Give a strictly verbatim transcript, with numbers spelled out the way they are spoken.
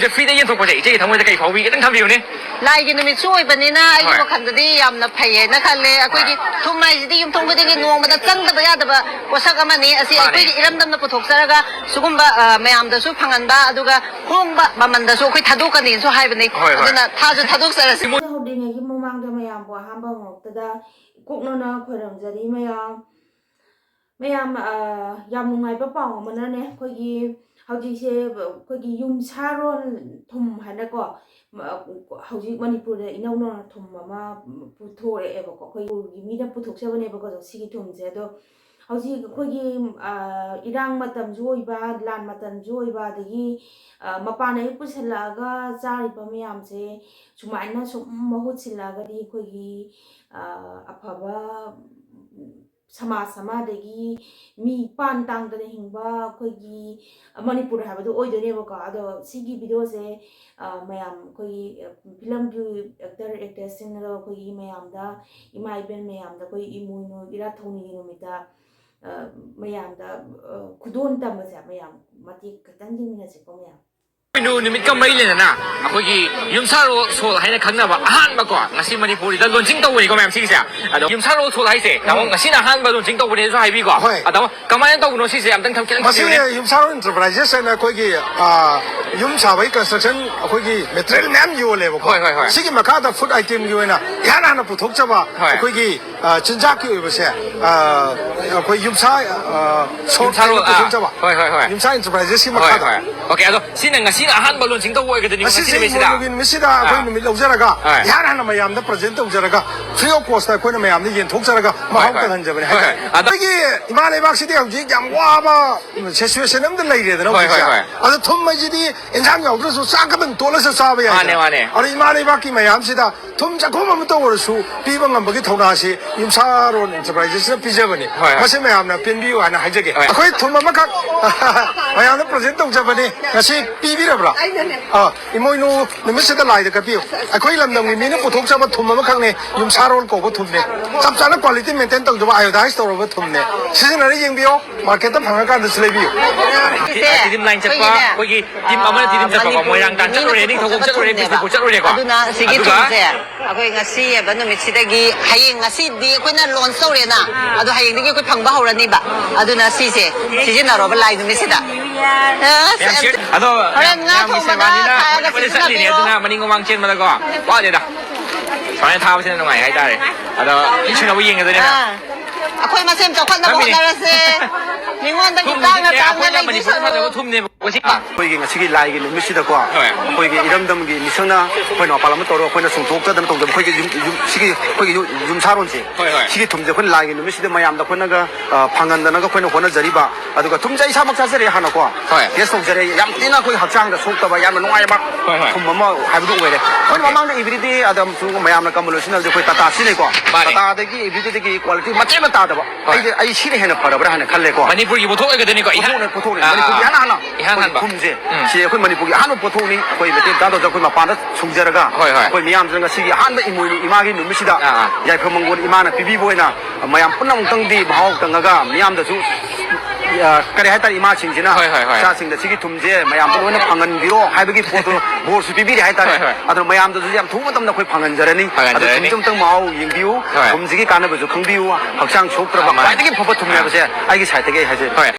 ꯁꯦ ꯐ꯭ꯔꯤꯗ ꯌꯦꯟꯊꯣꯛꯄꯁꯦ ꯏꯆꯦꯒꯤ ꯊꯃꯣꯏꯗ ꯀꯩ ꯐꯥꯎꯕꯤ? ꯈꯤꯇꯪ ꯊꯝꯕꯤꯌꯨꯅꯦ꯫ ꯂꯥꯏꯒꯤ ꯅꯨꯃꯤꯠꯁꯨ ꯑꯣꯏꯕꯅꯤꯅ ꯑꯩꯒꯤ ꯍꯣꯏ꯫ ꯋꯥꯈꯜꯗꯗꯤ ꯌꯥꯝꯅ ꯐꯩꯌꯦꯅ ꯈꯜꯂꯦ꯫ ꯑꯩꯈꯣꯏꯒꯤ ꯍꯣꯏ꯫ ꯊꯨꯝ ꯍꯥꯏꯁꯤꯗꯤ ꯌꯨꯝꯊꯣꯡ ꯈꯨꯗꯤꯡꯒꯤ ꯅꯣꯡꯃꯗ ꯆꯪꯗꯕ ꯌꯥꯗꯕ ꯄꯣꯠꯁꯛ ꯑꯃꯅꯤ꯫ ꯑꯁꯤ ꯃꯥꯅꯦ꯫ ꯑꯩꯈꯣꯏꯒꯤ ꯏꯔꯝꯗꯝꯅ ꯄꯨꯊꯣꯛꯆꯔꯒ ꯁꯤꯒꯨꯝꯕ, ꯑ, ꯃꯌꯥꯝꯗꯁꯨ ꯐꯪꯍꯟꯕ, ꯑꯗꯨꯒ ꯍꯣꯡꯕ ꯃꯃꯜꯗꯁꯨ ꯑꯩꯈꯣꯏ ꯊꯥꯗꯣꯛꯀꯅꯤꯁꯨ ꯍꯥꯏꯕꯅꯤ꯫ ꯍꯣꯏ, ꯍꯣꯏ꯫ ꯑꯗꯨꯅ ꯊꯥꯁꯨ ꯊꯥꯗꯣꯛꯆꯔꯁꯤ꯫ ꯍꯧꯗ꯭ꯔꯤꯉꯩꯒꯤ ꯃꯃꯥꯡꯗ ꯃꯌꯥꯝꯕꯨ ꯑꯍꯥꯟꯕ ꯃꯛꯇꯗ ꯀꯨꯞꯅꯅ ꯈꯣꯏꯔꯝꯖꯔꯤ ꯃꯌꯥꯝ꯫ ꯃꯌꯥꯝ, ꯑ, ꯌꯥꯝ ꯅꯨꯡꯉꯥꯏꯕ ꯄꯥꯎ ꯑꯃꯅꯅꯦ, ꯑꯩꯈꯣꯏꯒꯤ ꯍꯧꯖꯤꯛꯁꯦ ꯑꯩꯈꯣꯏꯒꯤ ꯌꯨꯝꯁꯥꯔꯣꯟ ꯊꯨꯝ ꯍꯥꯏꯅꯀꯣ, ꯃ-, ꯍꯧꯖꯤꯛ ꯃꯅꯤꯄꯨꯔꯗ ꯏꯅꯧ ꯅꯧꯅ ꯊꯨꯝ ꯑꯃ ꯄꯨꯊꯣꯔꯛꯑꯦꯕꯀꯣ, ꯑꯩꯈꯣꯏ ꯃꯅꯤꯄꯨꯔꯒꯤ ꯃꯤꯅ ꯄꯨꯊꯣꯛꯆꯕꯅꯦꯕꯀꯣ, ꯁꯤꯒꯤ ꯊꯨꯝꯁꯦ꯫ ꯑꯗꯣ ꯍꯧꯖꯤꯛ ꯑꯩꯈꯣꯏꯒꯤ, ꯑ, ꯏꯔꯥꯡ ꯃꯇꯝꯁꯨ ꯑꯣꯏꯕ, ꯂꯥꯟ ꯃꯇꯝꯁꯨ ꯑꯣꯏꯕ, ꯑꯗꯒꯤ, ꯑ, ꯃꯄꯥꯟꯗꯒꯤ ꯄꯨꯁꯤꯜꯂꯛꯑꯒ ꯆꯥꯔꯤꯕ ꯃꯌꯥꯝꯁꯦ ꯁꯨꯃꯥꯏꯅ ꯁꯨꯝ ꯃꯍꯨꯠ ꯁꯤꯜꯂꯛꯑꯒꯗꯤ ꯑꯩꯈꯣꯏꯒꯤ, ꯑ, ꯑꯐꯕ ꯁꯃꯥꯖ ꯑꯃ, ꯑꯗꯒꯤ ꯃꯤ ꯄꯥꯟ ꯇꯥꯡꯗꯅ ꯍꯤꯡꯕ ꯑꯩꯈꯣꯏꯒꯤ ꯃꯅꯤꯄꯨꯔ ꯍꯥꯏꯕꯗꯣ ꯑꯣꯏꯗꯣꯏꯅꯦꯕꯀꯣ꯫ ꯑꯗꯣ ꯁꯤꯒꯤ ꯚꯤꯗꯤꯑꯣꯁꯦ, ꯑ, ꯃꯌꯥꯝ ꯑꯩꯈꯣꯏꯒꯤ, ꯑ, ꯐꯤꯂꯝꯒꯤ ꯑꯦꯛꯇꯔ ꯑꯦꯛꯇ꯭ꯔꯦꯁꯁꯤꯡꯅꯒ ꯑꯩꯈꯣꯏꯒꯤ ꯃꯌꯥꯝꯗ, ꯏꯃꯥ ꯏꯕꯦꯟ ꯃꯌꯥꯝꯗ ꯑꯩꯈꯣꯏ ꯏꯃꯣꯏꯅꯨ ꯏꯔꯥꯠ ꯊꯧꯅꯤꯒꯤ ꯅꯨꯃꯤꯠꯇ, ꯑ, ꯃꯌꯥꯝꯗ, ꯑ, ꯈꯨꯗꯣꯜ ꯇꯝꯕꯁꯦ ꯃꯌꯥꯝ ꯃꯇꯦꯛ ꯈꯤꯇꯪ ꯌꯦꯡꯃꯤꯟꯅꯁꯤꯀꯣ ꯃꯌꯥꯝ꯫ ꯏꯃꯣꯏꯅꯨ ꯅꯨꯃꯤꯠꯀ ꯃꯔꯤ ꯂꯩꯅꯅ ꯑꯩꯈꯣꯏꯒꯤ ꯌꯨꯝꯁꯥꯔꯣꯜ ꯁꯣꯜ ꯍꯥꯏꯅ ꯈꯪꯅꯕ ꯑꯍꯥꯟꯕꯀꯣ, ꯉꯁꯤ ꯃꯅꯤꯄꯨꯔꯗ ꯂꯣꯟꯆꯤꯡ ꯇꯧꯕꯅꯤꯀꯣ ꯃꯌꯥꯝ ꯁꯤꯒꯤꯁꯦ꯫ ꯑꯗꯣ ꯌꯨꯝꯁꯥꯔꯣꯜ ꯁꯣꯜ ꯍꯥꯏꯁꯦ ꯇꯥꯃꯣ ꯉꯁꯤꯅ ꯑꯍꯥꯟꯕ ꯂꯣꯟꯆꯤꯡ ꯇꯧꯕꯅꯦꯁꯨ ꯍꯥꯏꯕꯤꯀꯣ꯫ ꯍꯣꯏ꯫ ꯑꯗꯣ ꯀꯃꯥꯏꯅ ꯇꯧꯕꯅꯣ ꯁꯤꯁꯦ ꯑꯝꯇꯪ ꯊꯝ-, ꯈꯤꯇꯪ ꯃꯁꯤ ꯊꯝꯕꯤꯌꯨꯅꯦ꯫ ꯌꯨꯝꯁꯥꯔꯣꯜ ꯏꯟꯇꯔꯄ꯭ꯔꯥꯏꯖꯦꯁ ꯍꯥꯏꯅ ꯑꯩꯈꯣꯏꯒꯤ, ꯑ, ꯌꯨꯝ ꯁꯥꯕꯒꯤ ꯀꯟꯁꯇ꯭ꯔꯛꯁꯟ ꯑꯩꯈꯣꯏꯒꯤ ꯃꯦꯇꯔꯤꯌꯦꯜ ꯃꯌꯥꯝ ꯌꯣꯜꯂꯦꯕꯀꯣ꯫ ꯍꯣꯏ, ꯍꯣꯏ, ꯍꯣꯏ꯫ ꯁꯤꯒꯤ ꯃꯈꯥꯗ ꯐꯨꯗ ꯑꯥꯏꯇꯦꯝꯒꯤ ꯑꯣꯏꯅ ꯏꯍꯥꯟ ꯍꯥꯟꯅ ꯄꯨꯊꯣꯛꯆꯕ ꯍꯣꯏ꯫ ꯑꯩꯈꯣꯏꯒꯤ, ꯑ, ꯆꯤꯟꯖꯥꯛꯀꯤ ꯑꯣꯏꯕꯁꯦ, ꯑ, ꯑꯩꯈꯣꯏ ꯌꯨꯝꯁꯥ, ꯑ, ꯁꯣꯜ ꯌꯨꯝꯁꯥꯔꯣꯜ, ꯍꯥꯏꯅ ꯑ, ꯄꯨꯊꯣꯛꯆꯕ ꯍꯣꯏ, ꯍꯣꯏ, ꯍꯣꯏ꯫ ꯌꯨꯝꯁꯥ ꯏꯟꯇꯔꯄ꯭ꯔꯥꯏꯖꯦꯁꯀꯤ ꯍꯣꯏ, ꯃꯈꯥꯗ꯫ ꯍꯣꯏ꯫ ꯑꯣꯀꯦ, ꯑꯗꯣ ꯁꯤꯅ ꯉꯁꯤꯅ ꯑꯍꯥꯟꯕ ꯂꯣꯟꯆꯤꯡ ꯇꯧꯕ ꯑꯣꯏꯒꯗꯣꯏꯅꯤꯀꯣ ꯉꯁꯤ ꯉꯁꯤꯁꯦ ꯅꯨꯃꯤꯠꯁꯤꯗ? ꯏꯃꯣꯏꯅꯨꯒꯤ ꯅꯨꯃꯤꯠꯁꯤꯗ ꯑꯩꯈꯣꯏ ꯑꯥ꯫ ꯅꯨꯃꯤꯠ ꯂꯧꯖꯔꯒ ꯍꯣꯏ꯫ ꯏꯍꯥꯟ ꯍꯥꯟꯅ ꯃꯌꯥꯝꯗ ꯄ꯭ꯔꯖꯦꯟ ꯇꯧꯖꯔꯒ ꯐ꯭ꯔꯤ ꯑꯣꯐ ꯀꯣꯁꯇ ꯑꯩꯈꯣꯏꯅ ꯃꯌꯥꯝꯗ ꯌꯦꯟꯊꯣꯛꯆꯔꯒ ꯍꯣꯏ, ꯃꯍꯥꯎ ꯍꯣꯏ꯫ ꯇꯪꯍꯟꯖꯕꯅꯤ ꯍꯣꯏ, ꯍꯥꯏꯇꯥꯔꯦ꯫ ꯍꯣꯏ꯫ ꯑꯗꯣ ꯑꯩꯈꯣꯏꯒꯤ ꯏꯃꯥ ꯂꯩꯕꯥꯛꯁꯤꯗꯤ ꯍꯧꯖꯤꯛ ꯌꯥꯝ ꯋꯥꯕ ꯁꯤꯆꯨꯋꯦꯁꯟ ꯑꯃꯗ ꯂꯩꯔꯦꯗꯅ ꯍꯣꯏ, ꯍꯧꯖꯤꯛꯁꯦ꯫ ꯍꯣꯏ, ꯍꯣꯏ꯫ ꯑꯗꯣ ꯊꯨꯝ ꯍꯥꯏꯁꯤꯗꯤ ꯏꯟꯁꯥꯡ ꯌꯥꯎꯗ꯭ꯔꯁꯨ ꯆꯥꯛ ꯈꯛꯇꯪ ꯇꯣꯠꯂꯁꯨ ꯆꯥꯕ ꯌꯥꯏꯗꯅ꯫ ꯃꯥꯅꯦ, ꯃꯥꯅꯦ꯫ ꯑꯗꯣ ꯏꯃꯥ ꯂꯩꯕꯥꯛꯀꯤ ꯃꯌꯥꯝꯁꯤꯗ ꯊꯨꯝ ꯆꯥꯛꯈꯨꯝ ꯑꯃꯇ ꯑꯣꯏꯔꯁꯨ ꯄꯤꯕ ꯉꯝꯕꯒꯤ ꯊꯧꯅꯥꯁꯤ ꯌꯨꯝꯁꯥꯔꯣꯜ ꯏꯟꯇꯔꯄ꯭ꯔꯥꯏꯖꯦꯁꯅ ꯄꯤꯖꯕꯅꯤ꯫ ꯍꯣꯏ, ꯍꯣꯏ꯫ ꯃꯁꯤ ꯃꯌꯥꯝꯅ ꯄꯦꯟꯕꯤꯌꯨ ꯍꯥꯏꯅ ꯍꯥꯏꯖꯒꯦ꯫ ꯍꯣꯏ꯫ ꯑꯩꯈꯣꯏ ꯊꯨꯝ ꯑꯃꯈꯛ ꯃꯌꯥꯝꯗ ꯄ꯭ꯔꯖꯦꯟ ꯇꯧꯖꯕꯅꯤ꯫ ꯉꯁꯤ ꯄꯤꯕꯤꯔ- ꯍꯥꯏꯕ꯭ꯔꯥ? ꯑꯥ, ꯏꯃꯣꯏꯅꯨ ꯅꯨꯃꯤꯠꯁꯤꯗ ꯂꯥꯏꯗ ꯀꯠꯄꯤꯌꯨ꯫ ꯑꯩꯈꯣꯏ ꯂꯝꯗꯝꯒꯤ ꯃꯤꯅ ꯄꯨꯊꯣꯛꯆꯕ ꯊꯨꯝ ꯑꯃꯈꯛꯅꯦ, ꯌꯨꯝꯁꯥꯔꯣꯜ ꯀꯧꯕ ꯊꯨꯝꯅꯦ꯫ ꯆꯞ ꯆꯥꯅ quality maintain ꯇꯧꯖꯕ iodized ꯇꯧꯔꯕ ꯊꯨꯝꯅꯦ꯫ ꯁꯤꯖꯤꯟꯅꯔ ꯌꯦꯡꯕꯤꯌꯣ, marketꯇ ꯐꯪꯉꯀꯥꯟꯗꯁꯨ ꯂꯩꯕꯤꯌꯨ꯫ ꯁꯤꯁꯦ ꯇꯤꯗꯤꯝ line ꯆꯠꯄ, ꯑꯩꯈꯣꯏꯒꯤꯅꯦ, ꯑꯩꯈꯣꯏꯒꯤ team ꯑꯃꯅ ꯇꯤꯗꯤꯝ ꯆꯠꯄꯀꯣ, ꯃꯅꯤꯄꯨꯔꯒꯤ ꯃꯣꯏꯔꯥꯡ ꯇꯥꯟ ꯃꯤꯅ ꯆꯠꯂꯨꯔꯦ, ꯄꯨꯊꯣꯛꯆꯕ ꯅꯤꯡꯊꯧꯈꯣꯡ ꯆꯠꯂꯨꯔꯦ, ꯊꯨꯝꯅꯦꯕ꯫ ꯕꯤꯁꯅꯨꯄꯨꯔ ꯆꯠꯂꯨꯔꯦꯀꯣ꯫ ꯑꯗꯨꯅ ꯁꯤꯒꯤ ꯑꯗꯨꯒ ꯊꯨꯝꯁꯦ ꯑꯩꯈꯣꯏ ꯉꯁꯤ ꯍꯥꯏꯕ ꯅꯨꯃꯤꯠꯁꯤꯗꯒꯤ, ꯍꯌꯦꯡ, ꯉꯁꯤꯗꯤ ꯑꯩꯈꯣꯏꯅ launch ꯇꯧꯔꯦꯅ, ꯑꯗꯣ ꯍꯌꯦꯡꯗꯒꯤ ꯑꯩꯈꯣꯏ ꯐꯪꯕ ꯍꯧꯔꯅꯤꯕ꯫ ꯑꯗꯨꯅ ꯁꯤꯁꯦ ꯁꯤꯖꯤꯟꯅꯔꯣꯕ ꯂꯥꯏ ꯅꯨꯃꯤꯠꯁꯤꯗ꯫ ꯑꯁ, ꯃꯌꯥꯝ share-, ꯑꯗꯣ ꯍꯣꯔꯦꯟ ꯉꯥ ꯃꯌꯥꯝꯒꯤ ꯊꯣꯡꯕꯗ ꯁꯦꯕꯥꯅꯤꯅ ꯊꯥꯔꯒ ꯑꯩꯈꯣꯏꯗ ꯆꯠꯂꯤꯅꯦ, ꯁꯤꯖꯤꯟꯅꯕꯤꯌꯣ꯫ ꯑꯗꯨꯅ ꯃꯅꯤꯡ ꯃꯃꯥꯡ ꯆꯦꯟꯕꯗꯀꯣ ꯋꯥꯠꯂꯤꯗ꯫ ꯁꯨꯃꯥꯏꯅ ꯊꯥꯕꯁꯤꯅ ꯅꯨꯡꯉꯥꯏ ꯍꯥꯏꯇꯥꯔꯦ꯫ ꯑꯗꯣ ꯃꯤ ꯁꯨꯅꯕ ꯌꯦꯡꯒꯗꯣꯏꯅꯤꯅ꯫ ꯑꯥ, ꯑꯩꯈꯣꯏ ꯃꯁꯦꯟ ꯆꯥꯎꯈꯠꯅꯕ ꯅꯝꯃꯤꯅꯦ꯫ ꯍꯣꯠꯅꯔꯁꯦ꯫ ꯃꯤꯉꯣꯟꯗꯒꯤ ꯊꯨꯝꯁꯤꯗꯤ ꯇꯥꯡꯅ ꯑꯦ, ꯇꯥꯡꯅ ꯑꯩꯈꯣꯏꯅ ꯂꯩꯗꯣꯏ ꯃꯅꯤꯄꯨꯔꯗ ꯁꯔꯨꯛ꯫ ꯐꯖꯕ ꯊꯨꯝꯅꯦꯕ꯫ ꯑꯩꯈꯣꯏꯒꯤ ꯉꯁꯤꯒꯤ ꯂꯥꯏꯒꯤ ꯅꯨꯃꯤꯠꯁꯤꯗꯀꯣ, ꯍꯣꯏ꯫ ꯑꯩꯈꯣꯏꯒꯤ ꯏꯔꯝꯗꯝꯒꯤ ꯃꯤꯁꯛꯅ ꯑꯩꯈꯣꯏꯅ ꯃꯄꯥꯟ ꯂꯝꯗ ꯇꯧꯔꯒ ꯑꯩꯈꯣꯏꯅ ꯆꯣꯡꯊꯣꯛꯆꯗꯅ ꯇꯧꯖꯕ ꯑꯩꯈꯣꯏꯒꯤ ꯌꯨꯝ, ꯌꯨꯝ, ꯁꯤꯒꯤ ꯑꯩꯈꯣꯏꯒꯤ ꯌꯨꯝ, ꯌꯨꯝꯁꯥꯔꯣꯟꯁꯦ, ꯍꯣꯏ, ꯍꯣꯏ꯫ ꯁꯤꯒꯤ ꯊꯨꯝꯁꯦ ꯑꯩꯈꯣꯏꯅ ꯂꯥꯏꯒꯤ ꯅꯨꯃꯤꯠꯁꯤꯗ ꯃꯌꯥꯝꯗ ꯑꯩꯈꯣꯏꯅꯒ, ꯑ, ꯐꯪꯍꯟꯗꯅꯒ ꯑꯩꯈꯣꯏꯅ ꯍꯣꯠꯅꯖꯔꯤꯕ, ꯑꯗꯨꯒ ꯊꯨꯝꯁꯦ ꯑꯩ ꯏꯁꯥꯃꯛ ꯆꯥꯖꯔꯦ ꯍꯥꯟꯅꯀꯣ, ꯍꯣꯏ꯫ Taste ꯇꯧꯖꯔꯦ, ꯌꯥꯝ ꯊꯤꯅ ꯑꯩꯈꯣꯏ ꯍꯛꯆꯥꯡꯗ ꯁꯣꯛꯇꯕ ꯌꯥꯝꯅ ꯅꯨꯡꯉꯥꯏꯕ, ꯍꯣꯏ, ꯍꯣꯏ꯫ ꯊꯨꯝ ꯑꯃ ꯍꯥꯏꯕꯗꯨ ꯑꯣꯏꯔꯦ꯫ ꯑꯩꯈꯣꯏꯅ, ꯑꯣꯀꯦ꯫ ꯃꯃꯥꯡꯗ everyday ꯑꯗꯨꯝ ꯃꯌꯥꯝꯅ ꯀꯃꯟ ꯑꯣꯏꯁꯤꯟꯅꯕꯗꯤ ꯑꯩꯈꯣꯏ ꯇꯥꯇꯥ ꯁꯤꯖꯤꯟꯅꯩꯀꯣ, ꯃꯥꯅꯦ꯫ ꯇꯥꯇꯥꯗꯒꯤ everydayꯗꯒꯤ quality ꯃꯇꯦꯛ ꯑꯃ ꯇꯥꯗꯕ꯫ ꯍꯣꯏ꯫ ꯑꯩꯁꯦ, ꯑꯩ ꯁꯤꯅ ꯍꯦꯟꯅ ꯐꯔꯕ꯭ꯔꯥ ꯍꯥꯏꯅ ꯈꯜꯂꯦꯀꯣ꯫ ꯃꯅꯤꯄꯨꯔꯒꯤ ꯄꯣꯠꯊꯣꯛ ꯑꯣꯏꯒꯗꯣꯏꯅꯤꯀꯣ, ꯏꯍꯥꯟ-, ꯄꯣꯠꯊꯣꯛꯅꯦ, ꯄꯣꯠꯊꯣꯛꯅꯦ꯫ ꯑꯥ, ꯃꯅꯤꯄꯨꯔꯒꯤ ꯑꯥ꯫ ꯏꯍꯥꯟ ꯍꯥꯟꯕ ꯏꯍꯥꯟ ꯑꯩꯈꯣꯏ ꯍꯥꯟꯕ꯫ ꯊꯨꯝꯁꯦ, ꯎꯝ꯫ ꯁꯤ ꯑꯩꯈꯣꯏ ꯃꯅꯤꯄꯨꯔꯒꯤ ꯑꯍꯥꯟꯕ ꯄꯣꯠꯊꯣꯛꯅꯤ꯫ ꯑꯩꯈꯣꯏ ꯃꯩꯇꯩ ꯃꯆꯥꯗꯧꯗ ꯑꯩꯈꯣꯏ ꯃꯄꯥꯟꯗ ꯁꯨꯡꯖꯔꯒ, ꯍꯣꯏ, ꯍꯣꯏ꯫ ꯑꯩꯈꯣꯏ ꯃꯤꯌꯥꯝꯁꯤꯅ ꯉꯁꯤꯒꯤ ꯑꯍꯥꯟꯕ ꯏꯃꯣꯏꯅꯨ ꯏꯃꯥꯒꯤ ꯅꯨꯃꯤꯠꯁꯤꯗ, ꯑꯥ, ꯑꯥ꯫ ꯌꯥꯏꯐ ꯃꯪꯒꯣꯜ ꯏꯃꯥꯅ ꯄꯤꯕꯤꯕ ꯑꯣꯏꯅ ꯃꯌꯥꯝ ꯄꯨꯝꯅꯃꯛꯇꯪꯗꯤ ꯃꯍꯥꯎ ꯇꯪꯉꯒ ꯃꯤꯌꯥꯝꯗꯁꯨ, ꯑ, ꯀꯔꯤ ꯍꯥꯏꯇꯥꯔꯦ, ꯏꯃꯥꯁꯤꯡꯁꯤꯅ, ꯍꯣꯏ, ꯍꯣꯏ, ꯍꯣꯏ꯫ ꯏꯆꯥꯁꯤꯡꯗ ꯁꯤꯒꯤ ꯊꯨꯝꯁꯦ ꯃꯌꯥꯝꯗ ꯂꯣꯏꯅ ꯐꯪꯍꯟꯕꯤꯔꯣ ꯍꯥꯏꯕꯒꯤ ꯄꯣꯠꯇꯣ ꯕꯣꯔꯁꯨ ꯄꯤꯕꯤꯔꯦ ꯍꯥꯏꯇꯥꯔꯦ꯫ ꯍꯣꯏ, ꯍꯣꯏ꯫ ꯑꯗꯣ ꯃꯌꯥꯝꯗꯁꯨ ꯌꯥꯝ ꯊꯨꯕ ꯃꯇꯝꯗ ꯑꯩꯈꯣꯏ ꯐꯪꯍꯟꯖꯔꯅꯤ꯫ ꯐꯪꯍꯟꯖꯔꯅꯤ꯫ ꯑꯗꯣ ꯊꯨꯝꯁꯦ ꯑꯃꯨꯛꯇꯪ ꯃꯍꯥꯎ ꯌꯦꯡꯕꯤꯌꯨ꯫ ꯍꯣꯏ꯫ ꯊꯨꯝꯁꯤꯒꯤ ꯀꯥꯟꯅꯕꯁꯨ ꯈꯪꯕꯤꯌꯨ꯫ ꯍꯛꯆꯥꯡ ꯁꯣꯛꯇ꯭ꯔꯕ, ꯑꯥ, ꯃꯥꯅꯦ꯫ ꯈ꯭ꯋꯥꯏꯗꯒꯤ ꯐꯕ ꯊꯨꯝꯅꯦ ꯑꯥ꯫ ꯍꯥꯏꯕꯁꯦ ꯑꯩꯒꯤ sideꯇꯒꯤ ꯑꯩ ꯍꯥꯏꯖꯔꯤ꯫ ꯍꯣꯏ꯫